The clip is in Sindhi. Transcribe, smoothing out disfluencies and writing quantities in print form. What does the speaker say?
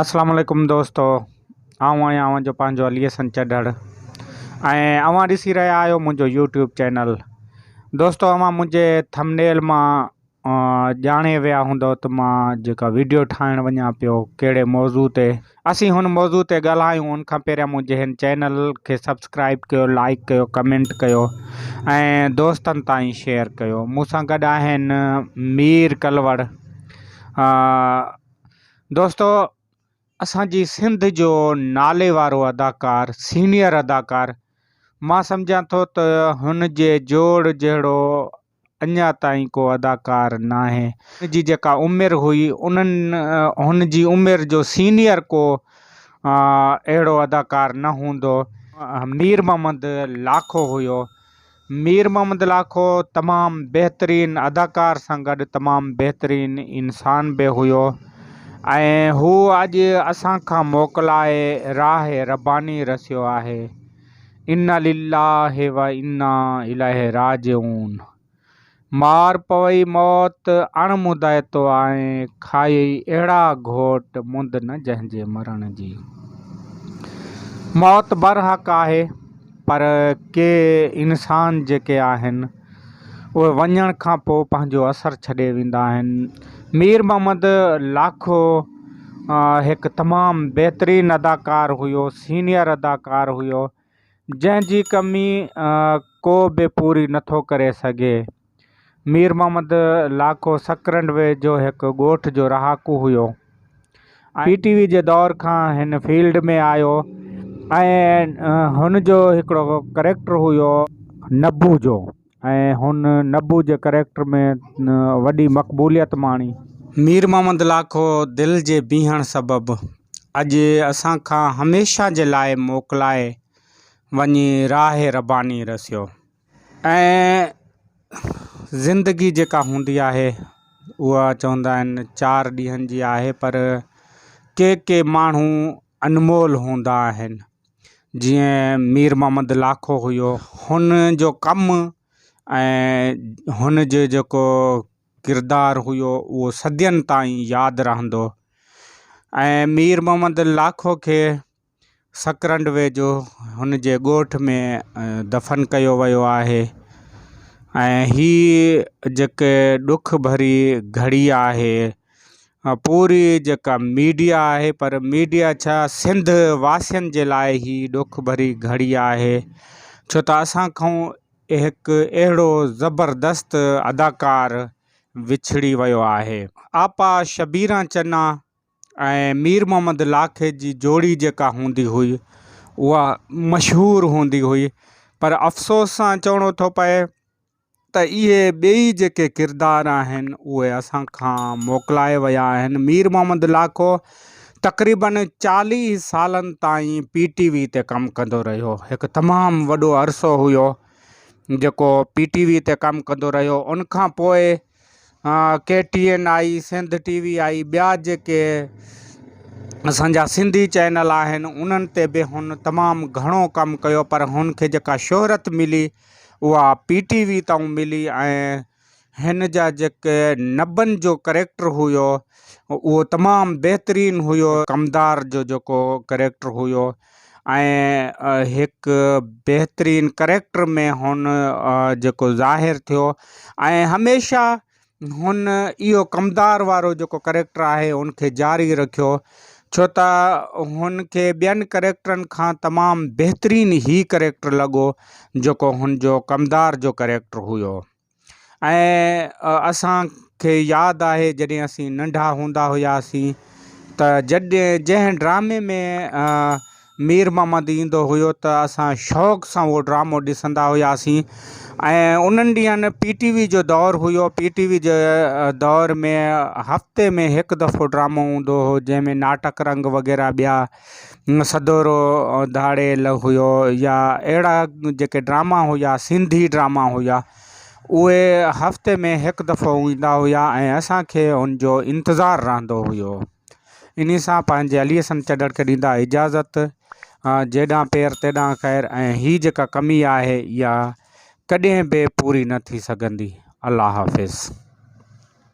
اسلام عليڪم دوستو آئون آهيان اوهان جو پنهنجو علي حسن چڍڙ ۽ اوهان ڏسي رهيا آهيو منهنجو يوٽيوب چينل دوستو اوهان منهنجي ٿمنيل مان ڄاڻي ويا هوندو ته مان جيڪا ويڊيو ٺاهڻ وڃان پيو ڪهڙي موضوع تي اسين هن موضوع تي ڳالهايون ان کان پهريان منهنجي هن چينل کي سبسڪرائب ڪيو لائڪ ڪيو ڪمينٽ ڪيو ۽ دوستن تائين شيئر ڪيو مون سان گڏ آهن مير ڪلوڙ دوستو اسان جي سنڌ جو نالي وارو اداڪار سينئر اداڪار مان سمجهان ٿو ته هن جي جوڙ جهڙو اڃا تائين ڪو اداڪار ناهي. هن جي جيڪا عمر هئي انهن هن جي عمر جو سينئر ڪو اهڙو اداڪار نه هوندو. مير محمد لاکو هيو. مير محمد لاکو تمام بهترين اداڪار سان گڏ تمام بهترين انسان به هيو ۽ هو اڄ اسان کان موڪلائي راهه رباني رسيو آهي انا لله و انا اليه راجعون مار پوئي موت اڻ مدائتو آئين، کائي اهڙا گهوٽ مند نه جنهن جي مرڻ جي. موت برحق آهي پر ڪي انسان جيڪي آهن اهي وڃڻ کان پوء پنهنجو اثر ڇڏي ويندا آهن. مير محمد لاکو هڪ تمام بهترين اداڪار هيو، سينيئر اداڪار هيو. جنهن جي ڪمي ڪو به پوري نٿو ڪري سگهي. مير محمد لاکو سڪرنڊ ويجهو هڪ ڳوٺ جو رهاڪو هيو. پي ٽي وي جي دور کان هن فيلڊ ۾ آيو ۽ هن جو هڪڙو ڪريڪٽر هيو نبو جو ۽ هن نبو جي ڪريڪٽر ۾ وڏي مقبوليت ماڻي. مير محمد لاکو دل جي بيهڻ سبب اڄ اسان کان هميشه جي لاء موڪلائي وڃي راهه رباني رسيو ۽ زندگي جيڪا هوندي آهي اها چوندا آهن چار ڏينهن جي آهي پر ڪي ڪي ماڻهو انمول هوندا آهن جيئن مير محمد لاکو هيو هن جو ڪم ۽ هن جو جيڪو ڪردار هيو اهو صدين تائين ياد رهندو ۽ مير محمد لاکو کي سڪرنڊ ويجهو هن جي ڳوٺ ۾ دفن ڪيو ويو آهي ۽ هي جيڪي ڏک ڀري گهڙي آهي پوري جيڪا ميڊيا آهي پر ميڊيا ڇا سنڌ واسين جي لاء هي ڏک ڀري گهڙي آهي ڇو ته اسان کان هڪ اهڙو زبردست اداڪار وڇڙي ويو آهي. آپا شبيران چنا ۽ مير محمد لاکي جي جوڙي جيڪا هوندي هئي اها مشهور هوندي هئي پر افسوس سان چوڻو ٿو پئي ته اهي ٻئي جيڪي ڪردار آهن اهي اسان کان موڪلائي ويا آهن. مير محمد لاکو تقريبن 40 سالن تائين پي ٽي وي تي ڪم ڪندو رهيو. هڪ تمام وڏو عرصو هيو جيڪو پي ٽي وي تي ڪم ڪندو رهيو. ان کان پوء ڪي ٽي اين آئي، سنڌ ٽي وي آئي، ٻيا جيڪي اسان جا سنڌي چينل آهن انهن تي به هن تمام گهڻو ڪم ڪيو پر هن کي جيڪا شهرت ملي اها پي ٽي وي تائون ملي ۽ هن جا جيڪي نبن جو ڪريڪٽر هيو اهو تمام بهترين هيو ڪمدار جو جيڪو ڪريڪٽر هيو ۽ هڪ بهترين ڪريڪٽر ۾ هن جيڪو ظاهر ٿيو ۽ هميشه هن اهو ڪمدار وارو جيڪو ڪريڪٽر آهي ان کي جاري رکيو ڇو ته هن کي ٻين ڪريڪٽرن کان تمام بهترين هي ڪريڪٽر لڳو جيڪو هن جو ڪمدار جو ڪريڪٽر هيو ۽ اسان کي ياد آهي جڏهن اسين ننڍا هوندا هياسين ته جڏهن جنهن ڊرامي ۾ مير محمد ايندو هيو ته اسان شوق سان اهو ڊرامو ڏسندا هياسين ۽ انهن ڏينهن پي ٽي وي جو دور هيو پي ٽي وي جي دور ۾ هفتي ۾ هڪ دفعو ڊرامو هوندو هو جنهن ۾ ناٽڪ رنگ وغيره ٻيا سدورو ڌاڙيل هيو يا اهڙا جيڪي ڊراما هيا سنڌي ڊراما هيا اهي هفتي ۾ هڪ دفعو ايندا هيا ۽ اسان کي ان جو انتظار رهندو هيو. انهي سان پنهنجي علي حسن چڍڙ کي ڏيندا اجازت جيڏانهن پير تيڏانهن خير ۽ هي جيڪا ڪمي آهي اها ڪڏهن به پوري نه ٿي سگهندي الله حافظ.